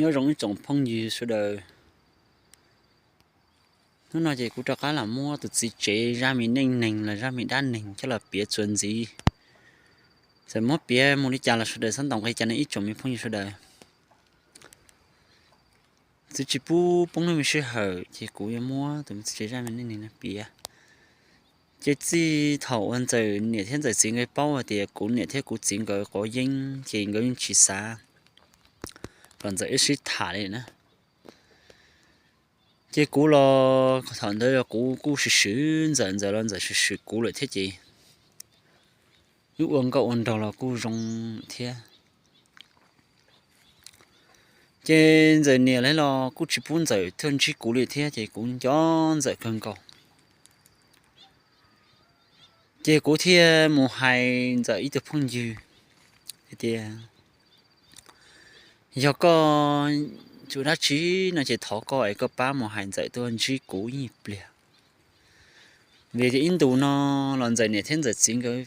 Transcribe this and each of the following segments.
Nyob zoo ib tsoom phooj ywg sawv daws. Hnub no ces kuv rov qab los muab tus txiv tsev zaj me neej neeg los zaj me dab neeg coj los piav txuas ntxiv. Txawm muab piav mus li cas los sawv daws txhob ntaus nqi cas ne ib tsoom me phooj ywg sawv daws. Txiv tsis pub poob lub me sij hawm ces kuv yuav muab tus txiv tsev zaj me neej neeg no piav. Ces txij thaum uas Ntxawm niam thiab Ntxawm txiv nkawd paub hais tias kuv niam thiab kuv txiv nkawd quav yeeb ces nkawd yeej tsis xav kom Ntxawm wb sib tham li na. Ces kuv los thaum ntawd kuv kuj swm swm Ntxawm, Ntxawm los Ntxawm swm swm kuv lawm thiab ces wb ua nkauj ua nraug los kuj zoo thiab. Ces Ntxawm niam lawv los kuj tsis pub Ntxawm tuaj ntsib kuv li thiab ces kuv nco Ntxawm kawg nkaus. Ces kuv thiaj mus hais Ntxawm ib tug phooj ywg hais tias, yog koj tsis ua dab tsi no ces thov koj es koj pab mus hais Ntxawm tuaj ntsib kuv ib pliag. Vim tias ib ntus no los Ntxawm niam thiab Ntxawm txiv nkawd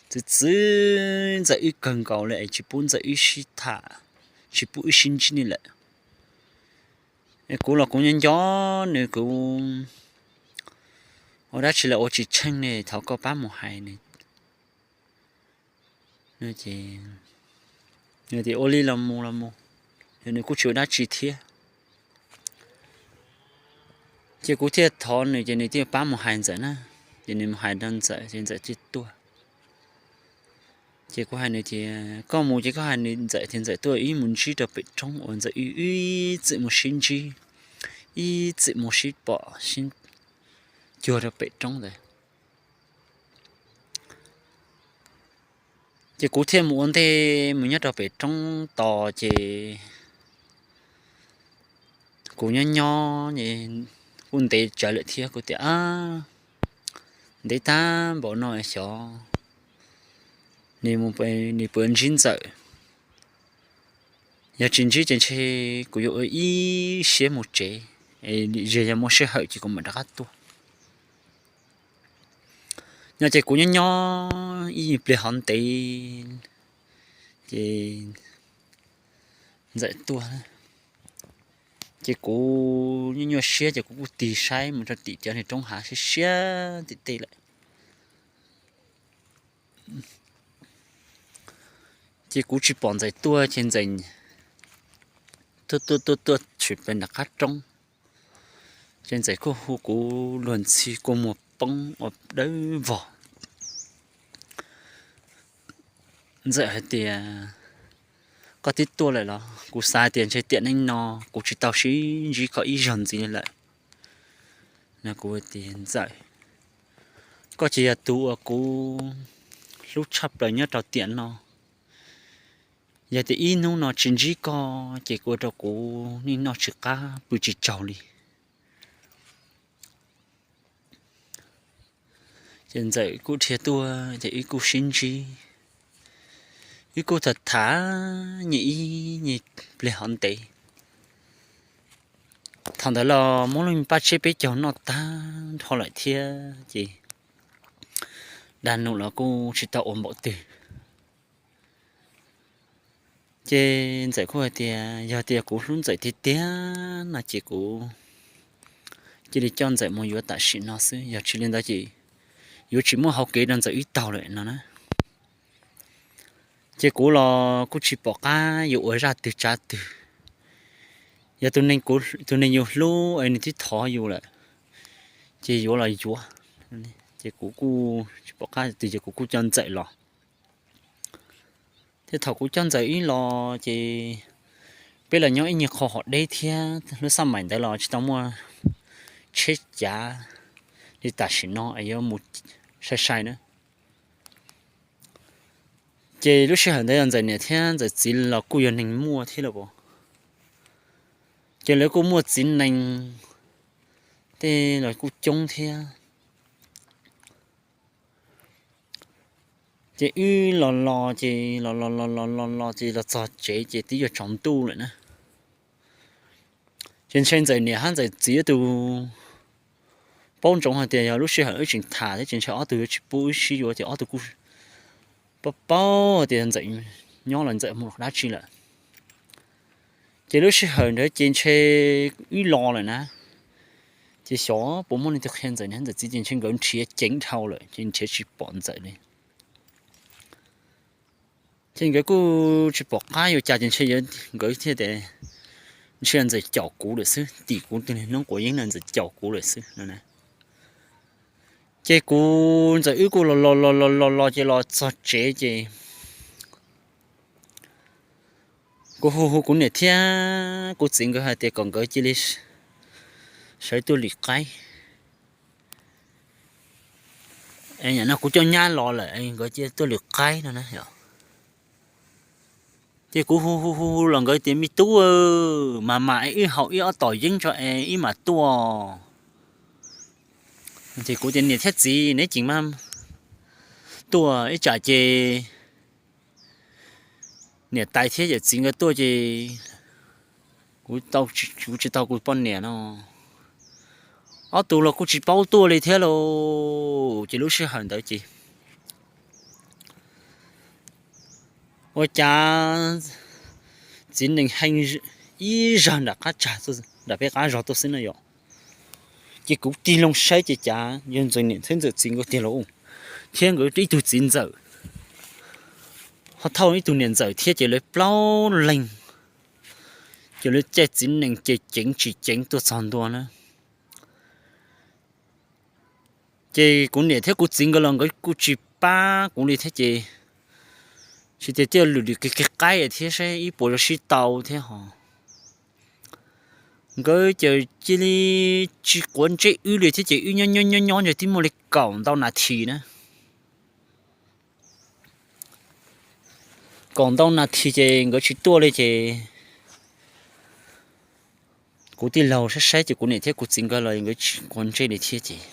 txwv txwv Ntxawm wb kawg nkaus li es tsis pub Ntxawm wb sib tham, tsis pub wb sib ntsib li lawm. Kuv los kuv nyob nco nws, kuv ua dab tsi los ua tsis tsheej li, thov koj pab mus hais nws. Nws tias ua li los mus los mus, yog nws kuj tsis ua dab tsi thiab. Ces kuv thiaj thov nws ces nws thiaj pab mus hais Ntxawm na. Ces nws mus hais rau Ntxawm ces Ntxawm thiaj tuaj. Ces kuv hais nws tias koj mus ces koj hais nws, Ntxawm tias Ntxawm tuaj wb mus ntsib rau pem roob uas Ntxawm wb ib txwm mus sib ntsib, ib txwm mus sib pom sib cuag rau pem roob ntawd. Ces kuv thiaj mus ua ntej mus nyob rau pem roob tos ces kuv nyob nyob kuj ntev tsawv lawm thiab kuv tias, ntev tag npaum no xyov nws puas ntsib Ntxawm. Yog tsis ntsib ces ntshe kuv yuav ua ib siab mus tsev, es yog muaj sij hawm ces kuv mam rov qab tuaj. Nyob ces kuv nyob nyob ib pliag hov ntev ces Ntxawm tuaj. Ces kuv nyuaj nyuaj siab ces kuv kuj tig saib mus rau tim cov niag roob hav siab siab tim tej lawm. Ces kuv tsis pom Ntxawm tuaj ces Ntxawm tuaj tuaj tuaj tuaj tshwm pem nram qab roob. Ces Ntxawm kuj hu kuv luag ntxhi kua muag poob ua dawb vog. Ntxawm hais tias, koj twb tuaj lawm los? Kuv xav tias ntshe tiam neej no kuv tsis tau sib ntsib koj ib zaug ntxiv li lawm. No kuv tias, Ntxawm, koj ces yog tus uas kuv hlub tshaj plaws nyob rau tiam no. Yog tias ib hnub no tsis ntsib koj ces ua rau kuv niaj noj tsis qab pw tsis tsaug li. Ces Ntxawm kuj dhia tuaj ces wb kuj sib ntsib, wb kuj tham tham nyias ib nyuag pliag hov ntev. Thaum ntawd los muab lub paj tshiab peb caug noj tag nrho lawm thiab ces dag num los kuj tsis tau ua npaum twg. Ces Ntxawm kuj hais tias yog tias kuv hlub Ntxawm tiag tiag no ces kuv cia li coj Ntxawm mus yuav tam sim no xwb, yog tsis li ntawd ces yuav tsis muaj hauv kev rau Ntxawm wb taug lawm no na. Ces kuv los kuj tsis pom qab yuav ua zaj twg tsav twg. Yog tus neeg yus hlub es nws twb thov yus lawm ces yuav los yuav. Ces kuv kuj tsis pom qab twg ces kuv kuj coj Ntxawm los. Thiab thaum kuv coj Ntxawm wb los ces peb los nyob ib nyuag qho hom deb thiab lub xab maim ntawd los tsis tau muaj tsheb cav li tam sim no es yuav mus sai sai na. Ces lub sij hawm ntawd yog Ntxawm niam thiab Ntxawm txiv los kuj yog neeg muaj thiab los as. Ces lawv kuj muaj txiv nees tej los kuj coob thiab. Ces wb los los ces los los los los los los ces los txog tsev ces twb yuav tsaus ntuj lawm na. Ces ntshe Ntxawm niam hab Ntxawm txiv ob tug paub ntsoov hais tias yog lub sij hawm wb tseem tham thiab ces ntshe ob tug yuav tsis pub wb sib yuav ces ob tug kuj paub paub tias Ntxawm nyob los Ntxawm mus dab tsi lawm. Ces lub sij hawm ntawd ces ntshe wb los lawm na, ces xyov puas muaj leej twg qhia Ntxawm niam Ntxawm txiv, ces ntshe nkawd nrhiav ceev dhau lawm ces nrhiav tsis pom Ntxawm li. Ces nkawd kuj tsis pom qab yuav cas ces ntshe nkawd thiaj tias, ntshe Ntxawm caum kuv lawm xwb, tim kuv tus niag noob quav yeeb no Ntxawm caum kuv lawm xwb no na. Ces kuv Ntxawm wb kuj los los los los los los ces los txog tsev ces kuv hu hu kuv niam thiab kuv txiv nkawd hais tias kom nkawd cia li sawv tuaj lwm qaib. No kuv coj nyab los lawm, nkawd cia tuaj lwm qaib no na. Ces kuv hu hu hu hu los nkawd tias, me tub, mas mas es wb haus ib ob tom yeeb tso es wb mam tuaj. Ces kuv tias, niam thiab txiv, neb tseem mas tuaj ib tsam ces niam tais thiab yawm txiv nkawd tuaj ces kuv tsis tau kuv poj niam no, ob tug los kuj tsis paub tuaj li thiab lauj. Ces lub sij hawm ntawd ces ua cas txiv nees hee ib zag nram qab tsag, nram peb qab zog tuaj xwb no yom. Ces kuv tig loo saib ces cas yog Ntxawm niam thiab Ntxawm txiv nkawd tiag lauj, thiab nkawd ib tug txiv ntxawm ho thauj ib tug niam ntxawm thiab ces lawv plaub leeg ces lawv caij txiv nees ces ceev tsis ceev tuaj txog ntua na. Ces kuv niam thiab kuv txiv nkawd los nkawd kuj tsis pab kuv li thiab ces tsis tias thiaj lwm lwm kiag kiag qaib thiab saib ib puas yuav sib tau thiab ho. Nkawd ces cia li tsis quav ntsej wb li thiab ces wb nyob nyob nyob nyob ntshe twb muaj li kaum ntau nas this na. Kaum ntau nas this ces nkawd tsis tuaj li ces kuv tij laug saib saib ces kuv niam thiab kuv txiv nkawd los nkawd tsis quav ntsej li thiab ces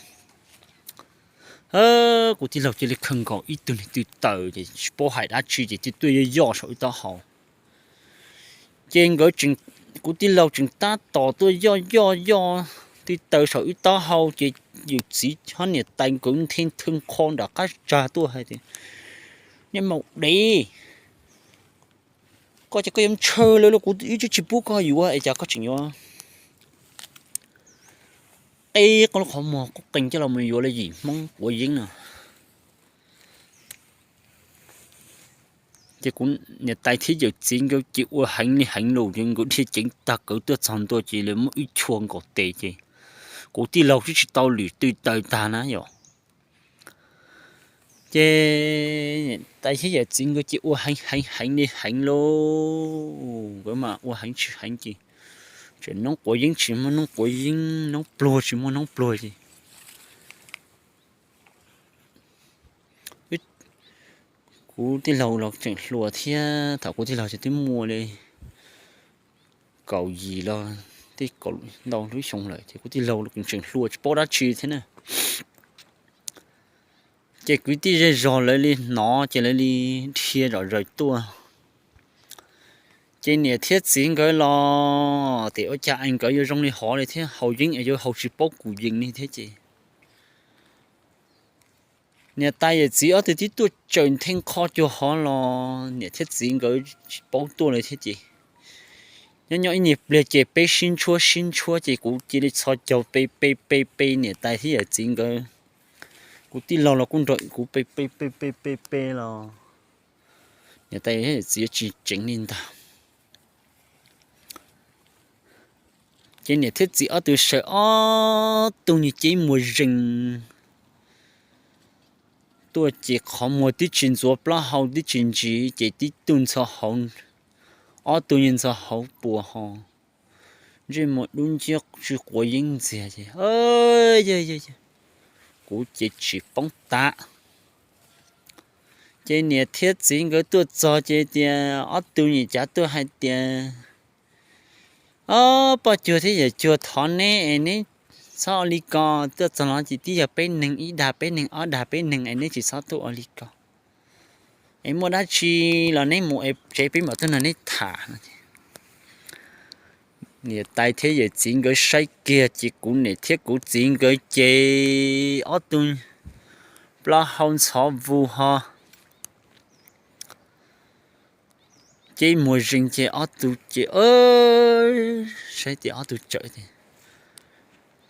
kuv tij laug cia li khaws nkaus ib tug niag tw taws ces tsis paub hais dab tsi ces tw tuaj yoj yoj saum wb taub hau. Ces nkawd, kuv tij laug tseem tab tom tuaj yoj yoj yoj tw taws saum wb taub hau ces yawm txiv hab niam tais nkawd nthe thee qho nram qab tsag tuaj hais tias, niag maum dev, koj ces koj yuav ntshaw lawv los kuv wb twb tsis pub koj yuav es cas koj tseem yuav qe koj lub qhov muag qub qees coj los mus yuav li yim Hmoob quav yeeb no. Ces kuv niam tais thiab yawm txiv nkawd ces ua heev li heev lus ces nkawd dhia ceev tag kawg tuaj txog ntua ces lawv muab wb chua nkaus tes ces kuv tij laug twb tsis tau lwm tw taws tag na yom. Ces niam tais thiab yawm txiv nkawd ces ua heev heev heev li heev lauj, nkawd mas ua heev tsis heev ces tseem noob quav yeeb tsis muaj noob quav yeeb, noob pluag tsis muaj noob pluag ces kuv tij laug los tseem hluas thiab, thaum kuv tij laug ces twb muaj li kaum yim los tej kaum ntau lub xyoo lawm ces kuv tij laug los tseem hluas tsis paub dab tsi thiab na. Ces kwv tij zej zog lawv li hnov ces lawv li dhia zom zaws tuaj. Ces niam thiab txiv nkawd los tias ua cas es nkawd yuav zoo li hov li thiab, haus yeeb es yuav haus tsis paub kuv yees li thiab ces niam tais yawm txiv ob tug twb tuaj tsawm nthe qho cuag hov los niam thiab txiv nkawd tsis paub tuaj li thiab ces nyob nyob ib nyuag pliag ces peb sib ntshuab sib ntshuab ces kuv cia li txhos caug pe pe pe pe niam tais thiab yawm txiv nkawd. Kuv tij laug los kuj nrog kuv pe pe pe pe pe pe los niam tais thiab yawm txiv tsis tseev li ntag. Ces niam thiab txiv ob tug sawv ob tug nyuag cev muag zees tuaj ces qhov muag twb tsis ntxuav plaub hau twb tsis ntsiv ces tib tug ntxhov hauv, ob tug nyuag ntxhov hauv puas ho ntsej muag dub nciab tsis quav yeeb ntxiag ces kuv ces tsis poob tam. Ces niam thiab txiv nkawd tuaj txog ces tias ob tug nyuag cav tuaj hais tias, ob poj cuag thiab yawm cuag thov neb es neb txhob ua li ko, tuaj txog los ces twb yog peb neeg, ib dag peb neeg ob dag peb neeg es neb tsis txhob tuaj ua li ko. Es muaj dab tsi los neb mus es tsev peb mam tuaj nrog neb tham. Niam tais thiab yawm txiv nkawd saib kiag ces kuv niam thiab kuv txiv nkawd ces ob tug plaub hau ntxhov vus ho Ces muag zees ces ob tug ces, saib tias ob tug tsawm tias,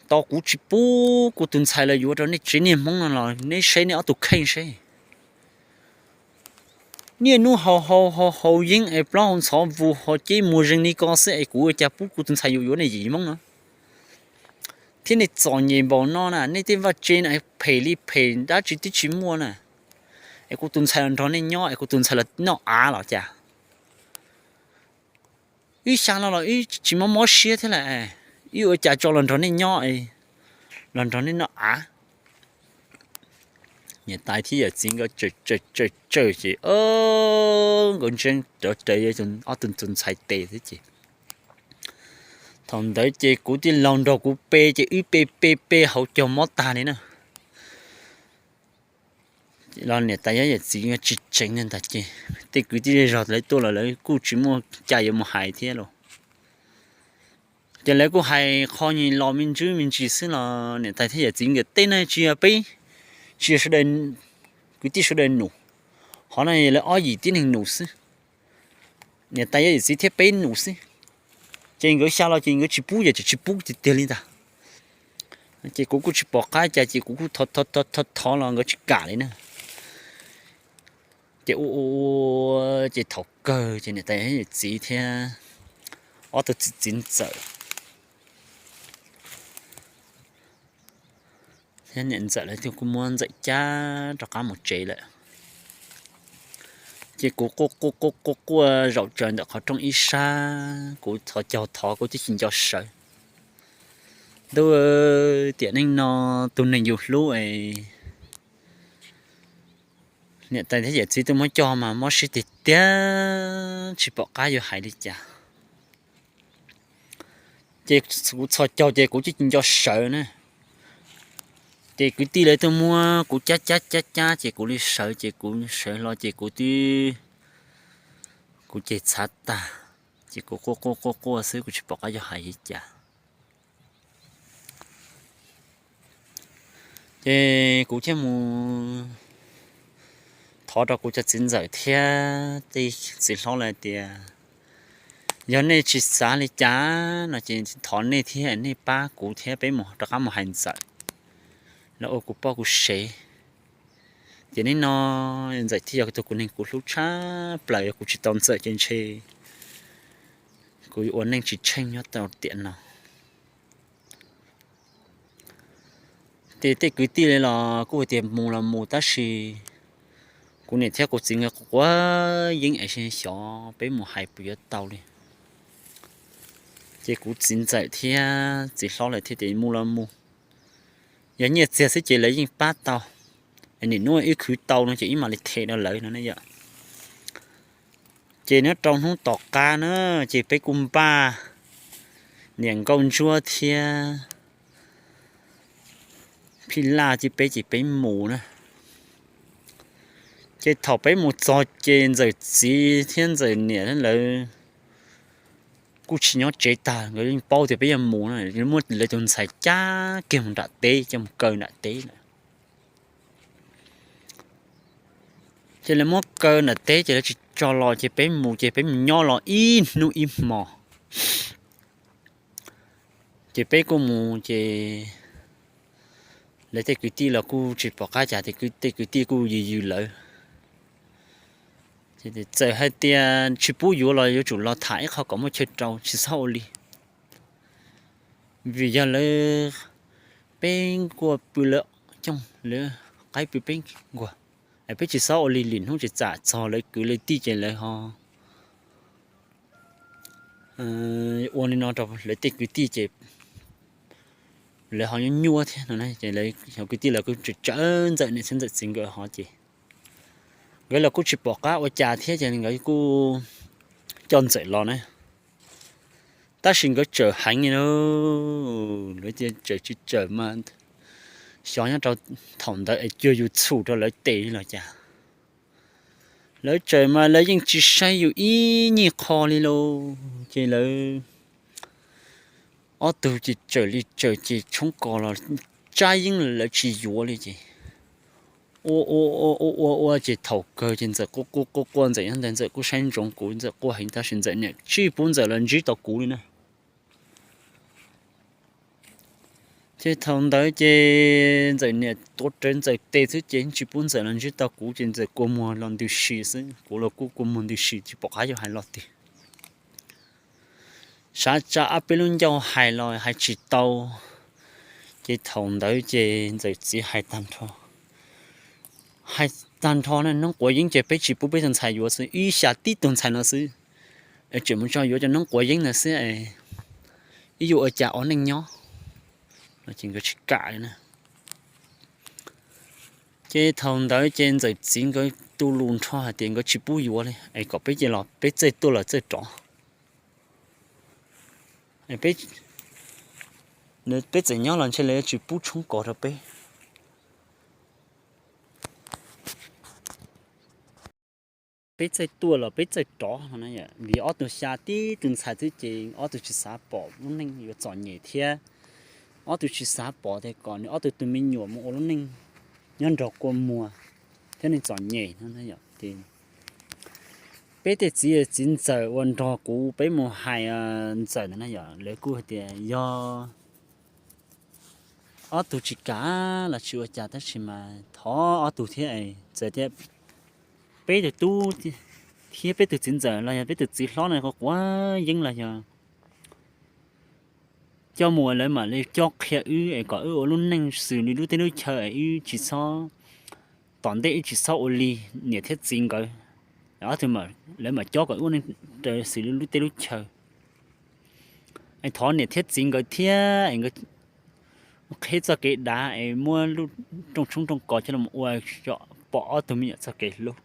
tos kuv tsis pub kuv tus ntxhais los yuav rau nej tsev niag Hmoob no los neb saib neb ob tug kheej seb. Niaj hnub haus haus haus haus yeeb es plaub hau ntxhov vus ho ces muag zees li ko xwb es kuv ua cas pub kuv tus ntxhais yuav yuav nej yim Hmoob no. Thiab nej txom nyem npaum no na, nej tej vaj tse no phem li phem dab tsi twb tsis muaj na. Es kuv tus ntxhais los nrog nej nyob es kuv tus ntxhais los noj av los cas? Wb xya no los wb tsis mob mob siab thiab lawm, wb ua cas tso los nrog nej nyob, los nrog nej noj av. Niam tais thiab yawm txiv nkawd tsawm tsawm tsawm ces nkawd ntseeb rov raws ob tug tus ntxhais tes thiab ces thaum ntawd ces kuv tij laug nrog kuv pe ces wb pe pe pe hauv caug mob tag li na. Los niam tais thiab yawm txiv tsis tseev ntag ces tej kwv tij zej zog lawv tuaj los lawv kuj tsis muaj cai yuav mus hais thiab los. Ces lawv kuj hais qho nyi los me ntsis me ntsis xwb los niam tais thiab yawm txiv nkawd teb na tsis yog peb, tsis yog sawv daws, kwv tij sawv daws num, qhov no yog lawv ob yim tib neeg num xwb. Niam tais yawm txiv thiab peb num xwb. Ces nkawd xya los ces nkawd tsis pub, yawm txiv tsis pub tiag tiag li ntag. Ces kuv kuj tsis pom qab cas ces kuv kuj thov thov thov los nkawd tsis kam li na. Ces ua ua ces thaum kawg ces niam tais yawm txiv thiab ob tug txiv ntxawm thiab niam ntxawm lawv kuj muab ntxawm cab rov qab mus tsev lawm. Ces kuv quaj quaj quaj quaj quaj zaum tsaws ntawm qhov rooj ib sab, kuv thov caug thov kuv twb tsis nco sawv. Ntuj, tiam neej no tus neeg yus hlub es niam tais thiab yawm txiv tuaj muab coj mas mob siab tiag tiag, tsis pom qab yuav hais li cas. Ces kuv txhos caug ces kuv twb tsis nco sawv na. Ces kwv tij lawv tuaj muab kuv cab cab cab cab ces kuv li sawv ces kuv sawv hlo ces kuv twb, kuv ces txhav tag. Ces kuv quaj quaj quaj quaj xwb kuv tsis pom qab yuav hais li cas. Ces kuv thiaj mus thov rau kuv cov txiv ntxawm thiab tej txiv hlob lawv tias, yog nej tsis xav li cas no ces thov nej thiab nej pab kuv thiab peb mus rov qab mus hais ntxawm los ua kuv poj kuv sev. Tiam neej no ntxawm thiaj yog tus kuv neeg kuv hlub tshaj plaws, yog kuv tsis tau ntxawm ces ntshe kuv yuav ua neej tsis tsheej nyob tau tiam no. Ces tej kwv tij li los kuj hais tias mus los mus tab sis kuv niam thiab kuv txiv nkawd quav yeeb es xyov peb mus hais puas yuav tau li. Ces kuv txiv ntxawm thiab txiv hlob lawv thiaj tias mus los mus, yog nyiaj txiag xwb ces lawv yeej pab tau, nim hnub ib khwv tau no ces ib mam li them rau lawv no ne yom. Ces nyob rau hnub tom qab na, ces peb kuj npaj niam nkauj ntsuab thiab phij laj ces peb ces peb mus na. Ces thaum peb mus txog ces ntxawm txiv thiab ntxawm niam lawv kuj tsis nyob tsev tag, nkawd yeej paub tias peb yuav mus na, muab lawv tus ntxhais cab kiag mus nram teb, coj mus kaw nram teb lawm. Ces lawv muab kaw nram teb ces lawv tsis tso los ces peb mus, ces peb mus nyob los ib hnub ib hmo. Ces peb kuj mus ces lawv tej kwv tij los kuj tsis pom qab cas, tej kwv tij kuj yws yws lawv. Txawm hais tias tsis pub yuav los yuav tsum los tham ib qho kom muaj chaw rau, tsis txhob ua li. Vim yog lawv, peb nkuaj pw lawv cooj, lawv qaib pw peb nkuaj, peb tsis txhob ua li, lwm hnub tsis txam txog lawv kwv lawv tij ces lawv ho ua li no rau lawv tej kwv tij ces lawv ho nyuaj nyuaj thiab no. Ces lawv kwv tij lawv kuj tsawm ntxawm niam thiab ntxawm txiv nkawd ho ces nkawd los kuj tsis pom qab ua cas thiab ces nkawd kuj coj ntxawm los na. Tab sis nkawd tsawm heev li, lawv tias tsawm tsis tsawm mas xyov nyob rau thaum ntawd es cuag yus txhum rau lawv tes li los cas. Lawv tsawm mas lawv yeej tsis saib yus ib nyuag qho li lauj. Ces lawv ob tug ces tsawm li tsawm ces tshoob kos los tsab yeeb lawv tsis yuav li ces Ua ua ua ua ua ces thaum kawg ces Ntxawm quaj quaj quaj quaj, Ntxawm nyob ntawd Ntxawm kuj saib ntsoov kuv, Ntxawm quaj heev tab sis Ntxawm niam tsis pub Ntxawm los ntsib tau kuv li na. Ces thaum ntawd ces Ntxawm niam tuav rawv Ntxawm tes xwb ces tsis pub Ntxawm los ntsib tau kuv ces Ntxawm kua muag los ntws si xwb, kuv los kuj kua muag ntws si tsis pom qab yuav hais lo twg. Sav tsa ob peb lub ncauj hais los hais tsis tau. Ces thaum ntawd ces Ntxawm txiv hais tag nrho, hais tag nrho na, noob quav yeeb ces peb tsis pub peb tus ntxhais yuav xwb, ib xya tib tug ntxhais no xwb, tseem mus tso yuav cov noob quav yeeb ntawd xwb, ib yuav ua cas ua neej nyob. Ces nkawd tsis kam li na. Ces thaum ntawd ces Ntxawm txiv nkawd tu lus nrho hais tias nkawd tsis pub yuav li es kom peb cia los peb txawj tuaj los txawj rov. Peb txawm nyob los ntshe lawv tsis pub tshoob kos rau peb. Peb txawj tuaj los peb txawj rov no na, vim ob tug xya tib tug ntxhais xwb ces ob tug tsis xav pom lub neej yuav txom nyem thiab ob tug tsis xav pom tias kom nws ob tug tus me nyuam mus ua lub neej nyob nrog kua muag thiab neeg txom nyem no na yom. Ces peb tej txiv txiv ntxawm uas nrog kuv peb mus hais Ntxawm ntawd na yom, lawv kuj hais tias yog ob tug tsis kam los tsis ua cas tab sis mas thov ob tug thiab, txawm tias peb tus tub thiab peb tus txiv ntxawm los yog peb tus txiv hlob no quav quav yeeb los yog coj mus lawv mam li coj qhia wb es kom wb ua lub neej xws li lub teb lub chaw es wb tsis txhob, tom ntej wb tsis txhob ua li niam thiab txiv nkawd. Ob tug lawv mam coj kom wb ua neej raws xws li lub teb lub chaw. Es thov niam thiab txiv nkawd thiab es nkawd qheb txoj kev dav es muab lub rooj tshoob rooj kos coj los ua kom pom ob tug me nyuam txoj kev hlub.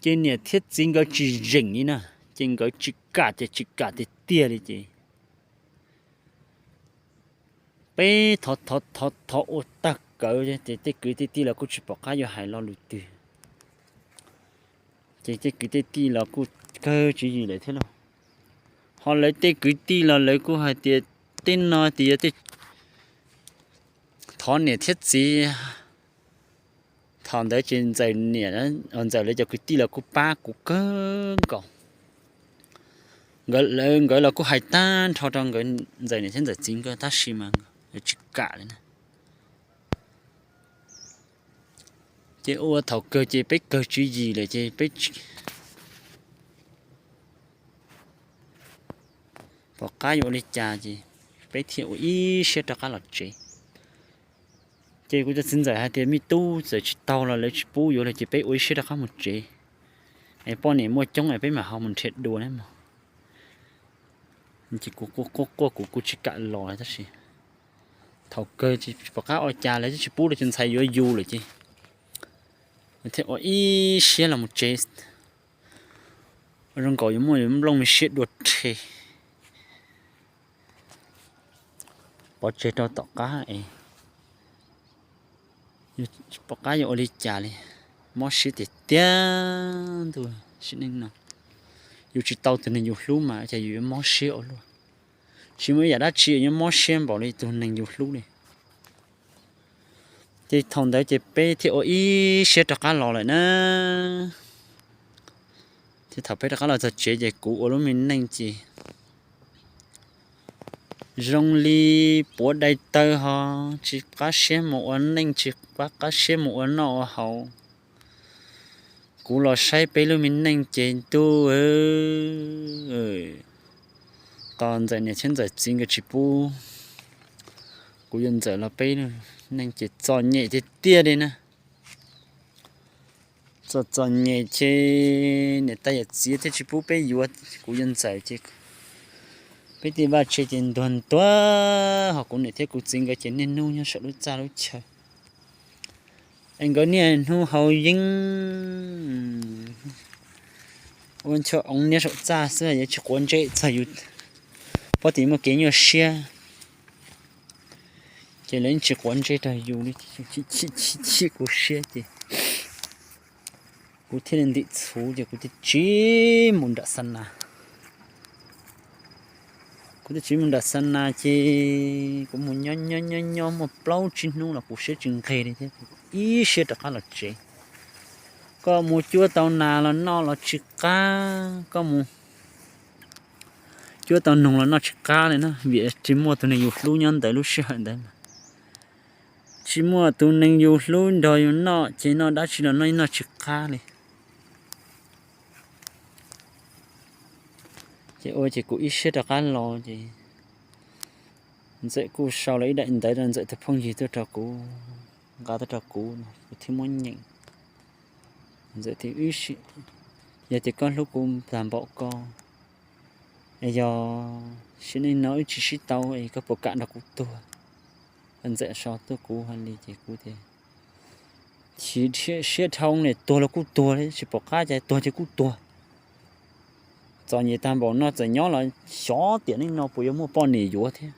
Ces niam thiab txiv nkawd tsis zeem li na, ces nkawd tsis kam ces tsis kam tiag tiag li ces peb thov thov thov thov ua tag kawg ces tej kwv tej tij los kuj tsis pom qab yuav hais lo lus twg. Ces tej kwv tej tij los kuj kawg tswv yim lawm thiab lauj. Ho lawv tej kwv tij los lawv kuj hais tias tej no tias yog tej thov niam thiab txiv. Thaum ntawd ces Ntxawm niam, Ntxawm lawv cov kwv tij los kuj pab kuv kawg nkaus. Nkawd los kuj hais tag nrho rau nkawd, Ntxawm niam thiab Ntxawm txiv nkawd tab sis mas tsis kam li na. Ces ua thaum kawg ces peb kawg tswv yim lawm ces peb pom qab yuav ua li cas ces peb thiaj ua ib siab rov qab los tsev. Ces kuv cov txiv ntxawm hais tias me tub, txawm tsis tau los lawv tsis pub yuav li ces peb ua ib siab rov qab mus tsev, es poj niam muaj coob es peb mam ho mus nrhiav dua na mog. Ces kuv quaj quaj quaj kuv kuj tsis kam los tab sis thaum kawg tsis pom qab ua cas lawv twb tsis pub li, tus ntxhais yuav yus lawm ces thiaj ua ib siab los mus tsev. Ua zoo nkaus yuav muaj nplooj me siab dua rhe pov tseg rau tom qab es tsis pom qab yuav ua li cas li. Mob siab tiag tiag ntuj, sim neej no yus tsis tau tus neeg yus hlub mas cas yus yuav mob siab ua luaj. Tsis muaj ib yam dab tsi yuav mob siab npaum li tus neeg yus hlub li. Ces thaum ntawd ces peb thiaj ua ib siab rov qab los lawm na. Ces thaum peb rov qab los txog tsev ces kuv ua lub me neej ces zoo li puav dai taw ho tsis qab siab mus ua neej, tsis qab qab siab mus ua noj ua haus. Kuv los saib peb lub me neej ces ntuj, tos ntxawm niam thiab ntxawm txiv nkawd tsis pub kuv yuav ntxawm los peb lub neej ces txom nyem tiag tiag li na. Txom txom nyem ces niam tais yawm txiv thiaj tsis pub peb yuav kuv yuav ntxawm ces peb tej vaj tse ces ntuag ntuag, ho kuv niam thiab kuv txiv nkawd ces niaj hnub nyob saum lub txaj lub chaw. Es nkawd niaj hnub haus yeeb ua ncho oov nyob saum txaj xwb, yeej tsis quav ntsej txog yus, pob tim muaj kev nyuaj siab. Ces lawv yeej tsis quav ntsej rau yus li, chim chim kuv siab ces kuv thiaj li ntim txhuv ces kuv thiaj tsiv mus nram xa nas. Kuv thiaj tsiv mus nram xa nas ces kuv mus nyob nyob nyob nyob muaj plaub tsib hnub los kuv siab tsis nqig li thiab. ib siab rov qab los tsev. Koj mus cuab tau nas los noj los tsis qab, koj mus cuab tau noog los noj tsis qab li na, vim tsis muaj tus neeg yus hlub nyob ntawd lub sij hawm ntawd. Tsis muaj tus neeg yus hlub nrog yus noj ces noj dab tsi los noj noj tsis qab li. Ces ua ces kuv ib siab rov qab los ces Ntxawm kuj sau los ib daim ntawv rau Ntxawm tus phooj ywg tuaj rau kuv, nqa tuaj rau kuv, kuv thiaj muab nyeem. Ntxawm tias, Yog tias koj hlub kuv tag npaum ko, yog sim neej no wb tsis sib tau es koj puas kam nrog kuv tuag? Ntxawm sau tuaj kuv hais li ces kuv tias, Chim siab dhau li, tuag los kuj tuag li, tsis pom qab cas, tuag ces kuj tuag. Txom nyem tag npaum no txawm nyob los xyov tiam neej no puas yuav muaj poj niam yuav thiab.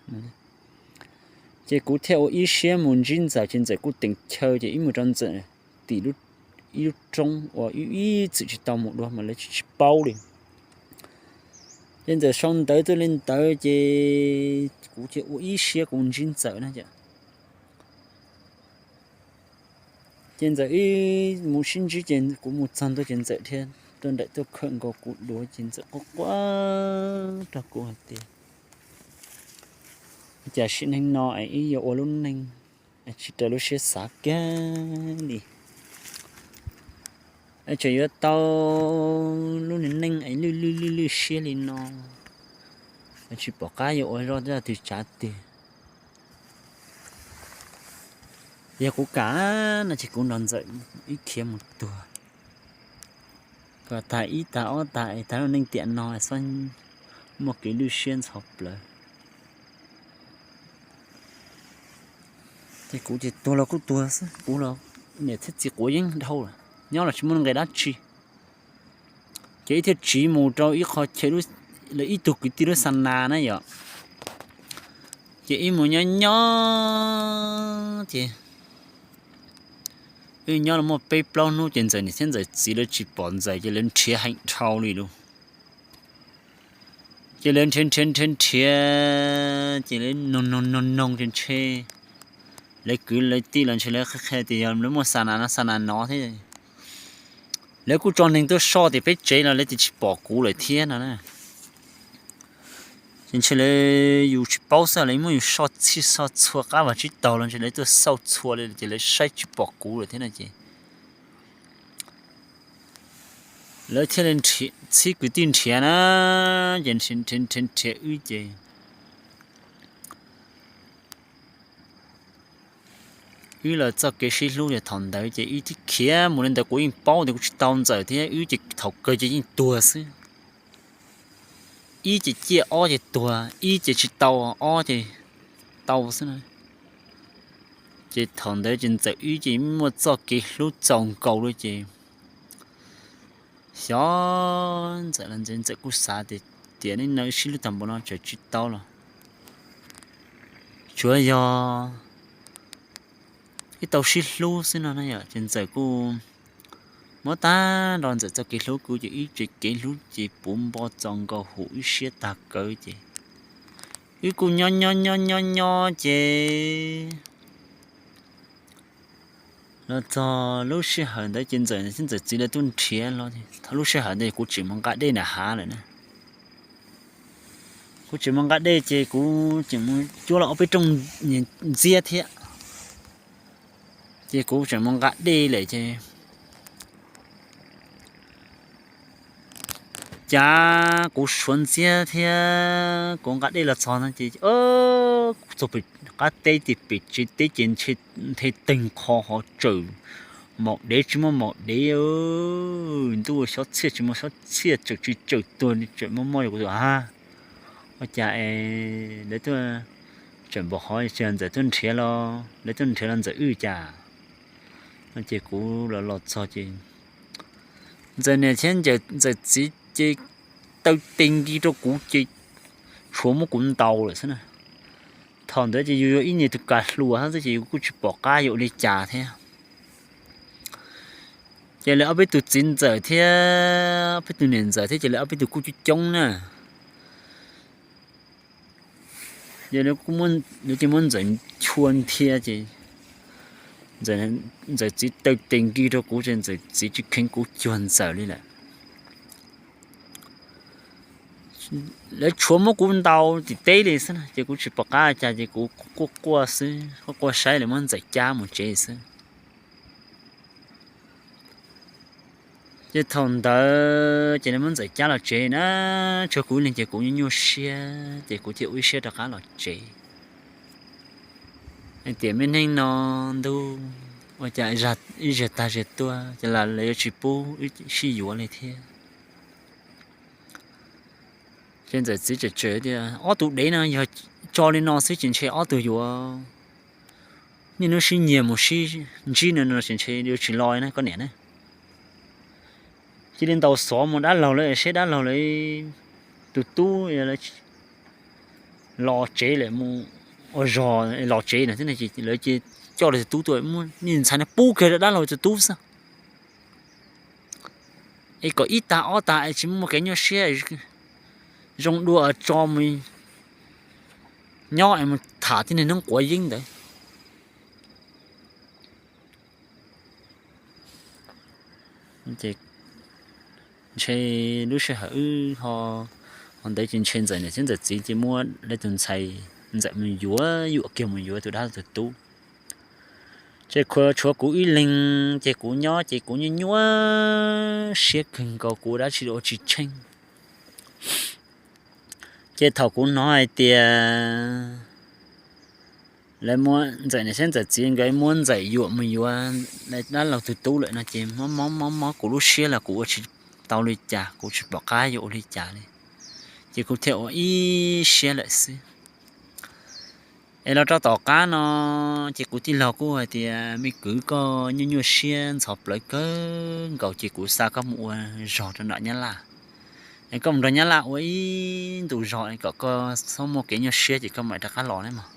Ces kuv thiaj ua ib siab mus ntsib Ntxawm ces Ntxawm kuj teem chaw ces wb mus rau Ntxawm tim ib lub roob uas wb ib txwm tsis tau mus dua mas lawv tsis paub li. Ces Ntxawm sau ntawv tuaj li ntawd ces kuv thiaj ua ib siab kuv ntsib Ntxawm na. Ces Ntxawm wb mus sib ntsib ces kuv mus txog ntua ces Ntxawm thiaj tuaj nraim tuaj khawm nkaus kuv duav ces Ntxawm quaj quaj rau kuv hais tias, Cas sim neej no es wb yuav ua lub neej tsis raws lub siab xav kiag li. Es tseem yuav tau lub neej es lwj lwj lwj lwj siab li no, tsis pom qab yuav ua zoj zaj twg tsav twg. Yog kuv kam no ces kuv nrog Ntxawm wb khiav mus tuag, kom tag ib tag ob tag es tag lub neej tiam no xob muaj kev lwj siab ntxhov plawv. Ces kuv ces tuag los kuj tuag xwb, kuv los niam thiab txiv quav yeeb dhau lawm, nyob los tsis muaj nqe dab tsi. Ces wb thiaj tsiv mus rau ib qho chaw, ib tug kwv tij lub xa nas na yom. Ces wb mus nyob nyob ces wb nyob los muaj peb plaub hnub ces Ntxawm niam thiab Ntxawm txiv lawv tsis pom Ntxawm ces lawv nrhiav heev dhau li lauj. Ces lawv nrhiav nrhiav nrhiav nrhiav ces lawv noog noog noog noog ces ntshe lawv kwv lawv tij los ntshe lawv qhia qhia tias yog lawv muaj xa nas no xa nas no thiab. Lawv kuj tso neeg tuaj soj tias peb tsev los lawv tias tsis pom kuv lawm thiab no na. Ces ntshe lawv yus tsis paub xwb, lawv muab yus soj txhij soj txhua qab vag tsib taug los ntshe lawv tuaj xauj txhua li ces lawv saib tsis pom kuv lawm thiab no ces lawv thiaj li txhib kwv tij nrhiav na, ces nrhiav nrhiav nrhiav wb ces wb los txoj kev sib hlub ces thaum ntawd ces wb thiaj khiav mus li ntawd, kuv yeej paub tias kuv tsis tau Ntxawm thiab, wb ces thaum kawg ces yeej tuag xwb. Ib ces ciaj ob ces tuag, ib ces tsis tau, ob ces tau xwb na. Ces thaum ntawd ces Ntxawm wb ces muaj txoj kev hlub txaus nkaus li ces xyov Ntxawm los Ntxawm, Ntxawm kuj xav tias tiam neej no wb sib hlub tag npaum no tseem tsis tau los tsuav yog wb tau sib hlub xwb no na yom. Ces Ntxawm kuj muab tag nrho Ntxawm txoj kev hlub kuv ces wb tsev kev hlub ces puv npo txaus nkaus huv wb siab tag kawg ces wb kuj nyob nyob nyob nyob nyob ces los txog lub sij hawm ntawd ces Ntxawm thiab Ntxawm txiv lawv tuaj nrhiav los, thaum lub sij hawm ntawd kuv tseem mus nqa dej nram hav lawm na. Kuv tseem mus nqa dej ces kuv tseem mus cuab los ob peb rooj ntxiab thiab. Ces kuv tseem mus nqa dej lawm ces cas kuv suav ntxiab thiab kuv nqa dej los txog no ces kuv txog pem qab teb ces pem tsev teb ces ntshe nthe teeg qho ho tsawm maum dev tsis muaj maum dev, ntuj xyob txhiaj tsis muaj xyob txhiaj, tsawm tsis tsawm tuag, tsawm muaj muaj kuv a, ua cas es lawv tuaj tsawm npaum hov, Ntxawm tuaj nrhiav los lawv tuaj nrhiav los Ntxawm wb cas. No ces kuv los los txog ces Ntxawm niam thiab Ntxawm txiv ces taw tes nkis rau kuv ces tshuav muab kuv ntaus lawm xwb na. Thaum ntawd ces yus yog ib niag tus kav hluas xwb ces yus kuj tsis pom qab yuav ua li cas thiab. Ces lawv ob peb tus txiv Ntxawm thiab ob peb tus niam Ntxawm thiab ces lawv ob peb tus kuj coob coob na. Ces lawv ces muab Ntxawm chua nthia ces Ntxawm txiv taw tes nkig rau kuv ces ntxawm txiv tsis kheev kuv cuag ntxawm li lawm. Lawv tshuav muab kuv ntaus tim teb li xwb na, ces kuv tsis pom qab cas ces kuv quaj quaj xwb, quaj quaj saib lawv muab ntxawm cab mus tsev xwb. Ces thaum ntawd ces lawv muab ntxawm cab los tsev na, tshuav kuv ib leeg ces kuv nyuaj nyuaj siab ces kuv thiaj ua ib siab rov qab los tsev. Hais tias me neeg no ntuj, ua cas ib zaug tag zaug tuaj ces lawv yuav tsis pub wb sib yuav li thiab. Ces ntxawm txiv tseem tsawm tias ob tug dev no yog tso li no xwb ces ntshe ob tug yuav niaj hnub sib nyiag mus sib ntsib no no ces ntshe yuav tsis los na koj niam na. Cia li ntaus xov mus dab laug lawv seb dab laug lawv tus tub los tsev lawm mus ua zog los tsev no thiab no ces lawv cia coj lawv tus tub tuaj, niag ntxhais no pub kiag rau dab laug tus tub xwb. Es kom ib tag ob tag es tsis muaj kev nyuaj siab, zoo dua tso mus nyob es mus tham tib neeg hnub quav yeeb ntawd. Ntshe lub sij hawm wb ho ntawd ces ntshe ntxawm niam thiab ntxawm txiv ces muab lawv tus ntxhais ntxawm mus yuav, yuam kiag mus yuav tus dab laug tus tub. Ces tshuav kuv ib leeg ces kuv nyob ces kuv nyuaj nyuaj siab kawg nkaus, kuv ua dab tsi los ua tsis tsheej. Ces thaum kuv hnov hais tias lawv muab ntxawm niam thiab ntxawm txiv nkawd muab ntxawm yuam mus yuav dab laug tus tub lawm no ces mob mob mob mob kuv lub siab los kuv ua tsis tau li cas, kuv tsis pom qab yuav ua li cas li. Ces kuv thiaj ua ib siab lawm xwb. Es los rau tom qab no ces kuv tij laug kuj hais tias me kwv, koj nyuaj nyuaj siab ntxhov plawv kawg nkaus ces kuv xa koj mus ua zog rau nram Nyab Laj. Es koj mus nrog Nyab Laj ua ib ntus zog es kom koj txhob muaj kev nyuaj siab ces koj mam rov qab los ne mog.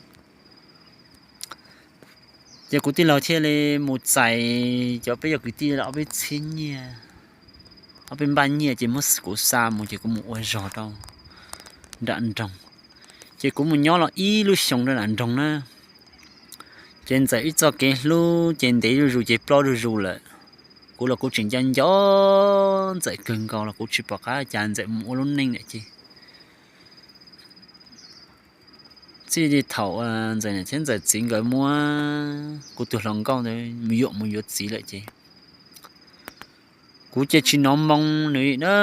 Ces kuv tij laug thiaj li mus txais cov peb yog kwv tij ob peb txhiab nyiaj, ob peb npaj nyiaj ces muab kuv xa mus ces kuv mus ua zog rau nram nroog. Ces kuv mus nyob los ib lub xyoos rau nram nroog na. Ces ntxawm ib txoj kev hlub ces ntev zuj zus ces ploj zuj zus lawm. Kuv los kuv tseem nco nco ntxawm kawg nkaus los kuv tsis pom qab cas ntxawm mus ua lub neej lawm ces txij li thaum ntxawm niam thiab ntxawm txiv nkawd muab kuv tus hluas nkauj ntawd mus yuam mus yuav txiv lawm ces kuv cia tsis hnov moo nws li na.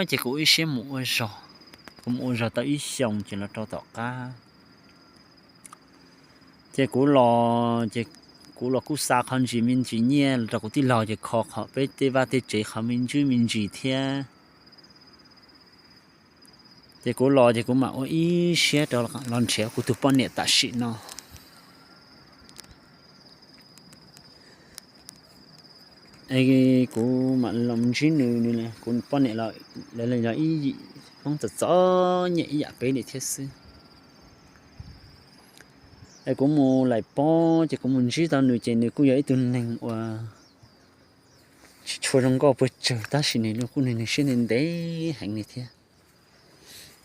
Ces kuv ib siab mus ua zog, kuv mus ua zog tau ib xyoos ces los rau tom qab ces kuv los ces kuv los kuj xa qhov ntsis me ntsis nyiaj los rau kuv tij laug ces kho qhov peb tej vaj tej tsev qhov me ntsis me ntsis thiab. Ces kuv los ces kuv mam ua ib siab rau los nrhiav kuv tus poj niam tam sim no. Kuv mam los ntsib nws, nws kuv poj niam los, lawv yog ib yim Hmoob txom txom nyem ib yam peb li thiab xwb. Es kuv mus laim pob ces kuv mus ntsib tau nws ces nws kuj yog ib tug neeg uas tsis tshua zoo nkauj puas tsawg tab sis nws kuj nws siab ntev ntev heev li thiab.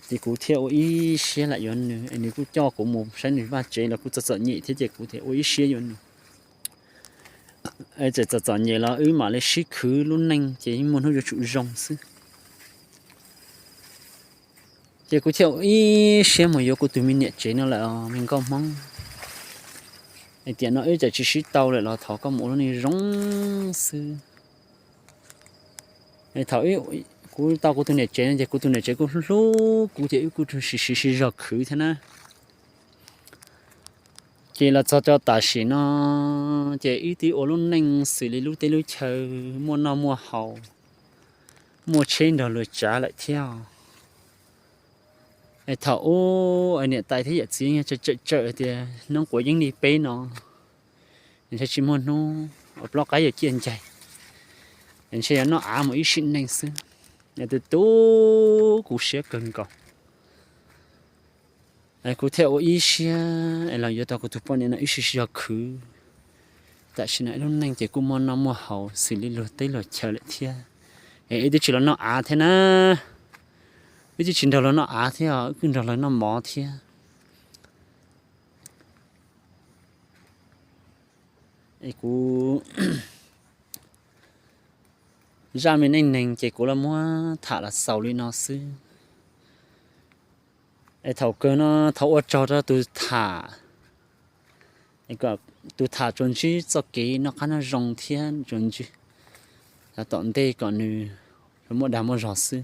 Ces kuv thiaj ua ib siab lam yuav nws, es nws kuj coj kuv mus saib nws vaj tsev los kuj txom txom nyem thiab ces kuv thiaj ua ib siab yuav nws. Txawm txom txom nyem los wb mam li sib khwv lub neej ces yeej muaj hnub yuav tsum zoo xwb. Ces kuv thiaj ua ib siab mus yuav kuv tus me niam tsev no lawm os me nkauj Hmoob. Hais tias no wb txawm tsis sib tau lawm los thov koj mus ua lub neej zoo xwb. Thaum kuv tau kuv tus niam tsev no ces kuv tus niam tsev kuj hlub hlub kuv ces wb kuj siv siv zog khwv thiab na. Ces los txog rau tam sim no ces wb twb ua lub neej xws li lub teb lub chaw, muaj noj muaj haus, muaj tsheb nrog luag tsav lawm thiab. Es thaum ub niam tais thiab yawm txiv tsawm tsawm tias hnub quav yeeb li peb no, ntshe tsis muaj hnub uas plaub qaib yuav ciaj ncaig, ntshe yuav noj av mus ib sim neej xwb. Es tu tu kuv siab kawg nkaus. Kuv thiaj ua ib siab es los yuav tau kuv tus poj niam no wb sib zog khwv. Tam sim no wb lub neej ces kuj muaj noj muaj haus xws li luag teb luag chaw lawm thiab. Es wb twb tsis los noj av thiab na, wb twb tsis nrog luag noj av thiab, wb kuj nrog luag noj mov thiab. Kuv zaj me neej neeg ces kuv los muab tham los xaus li no xwb. Es thaum kawg no thov ua tsaug rau tus tham, tus tham tsuas ntsib txoj kev noj qab nyob zoo thiab tsuas ntsib tom ntej kom nws muaj dag muaj zog xwb.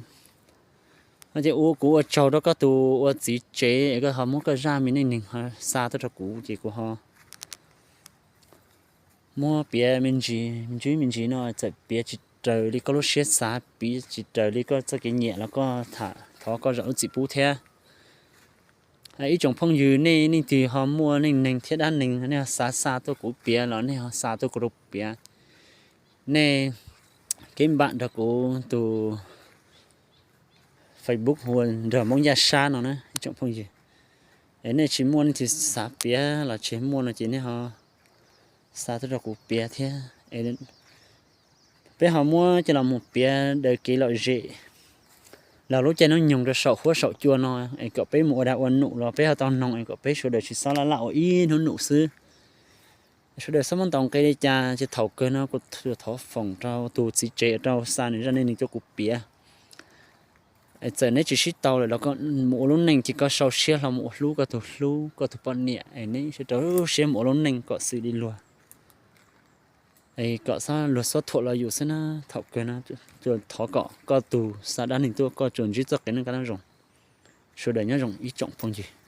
Ces kuv ua tsaug rau koj tus ua txiv tsev es koj ho muab koj zaj me neej neeg xa tuaj rau kuv ces kuv ho muab piav me ntsis me ntsis me ntsis no, txawm piav tsis raws li koj lub siab xav, piav tsis raws li koj txoj kev nyiam los koj tham thov koj zam lub txim pub thiab. Ib tsoom phooj ywg nej leej twg ho muaj neej neeg thiab dab neeg nej ho xav xa tuaj kuv piav los nej ho xa tuaj kuv rau piav. Nej kev npam nrog kuv tus Facebook hu ua Nrog Hmoob Yaj Sab no na ib tsoom phooj ywg. Es nej tsis muaj leej twg xav piav los tsis muaj no ces nej ho xa tuaj rau kuv piav thiab. Peb ho muab coj los mus piav daws kev lom zem los lub caij hnub nyoog rau saum huab saum cua no es kom peb mus ua dag ua num los peb ho tau noog es kom peb sawv daws tsis xob laj laj ua ib hnub num xwb. Sawv daws xob muab ntaus nqi li cas ces thaum kawg no kuv thov foom rau tus txiv tsev rau xa nws zaj neej neeg tuaj kuv piav. Txawm neb tsis sib tau lawm los koj mus ua lub neej ces koj sau siab hlo mus ua hlub koj tus hlub koj tus poj niam es neb sib rau siab mus ua lub neej kom xws li luag es kom xob luag xob thuam los yus xwb na. Thaum kawg no thov kom koj tus xa dab neeg tuaj koj tsuas ntsib txoj kev noj qab nyob zoo. Sawv daws nyob zoo ib tsoom phooj ywg.